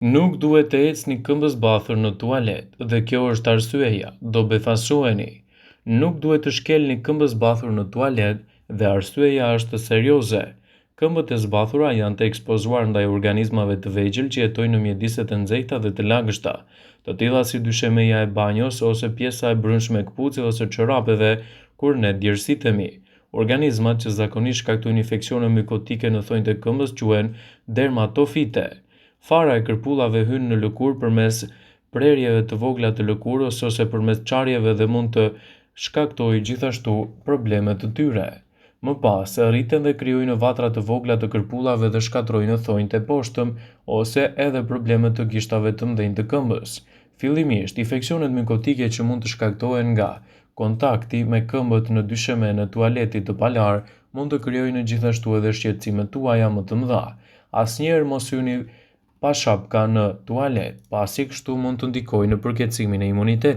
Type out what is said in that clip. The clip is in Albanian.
Nuk duhet të ecni këmbëzbathur në tualet, dhe kjo është arsyeja, do befasoheni. Nuk duhet të shkelni këmbëzbathur në tualet dhe arsyeja është serioze. Këmbët e zbathura janë të ekspozuar ndaj organizmave të vegjël që jetojnë në mjedise të nxehta dhe të lagështa, të tilla si dyshemeja e banjos ose pjesa e brendshme e këpucëve ose çorapeve kur ne djersitemi. Organizmat që zakonisht shkaktojnë infeksione mykotike në thonjtë e këmbës quhen dermatofite. Fara e kërpullave hyn në lëkurë përmes prerjeve të vogla të lëkurës ose përmes çarjeve dhe mund të shkaktojë gjithashtu probleme të tyre. Më pas, rriten dhe krijojnë vatra të vogla të kërpullave dhe shkatërrojnë thonjtë e poshtëm ose edhe probleme të gishtave të mëdhenj të këmbës. Fillimisht, infeksionet mykotike që mund të shkaktohen nga kontakti me këmbët në dyshemenë e tualetit të palarë mund të krijojnë gjithashtu edhe shqetësimet tuaja më të mëdha. Asnjëherë mos hyni pa shapka në tualet, pasi kështu mund të ndikojë në përkeqësimin e imunitetit.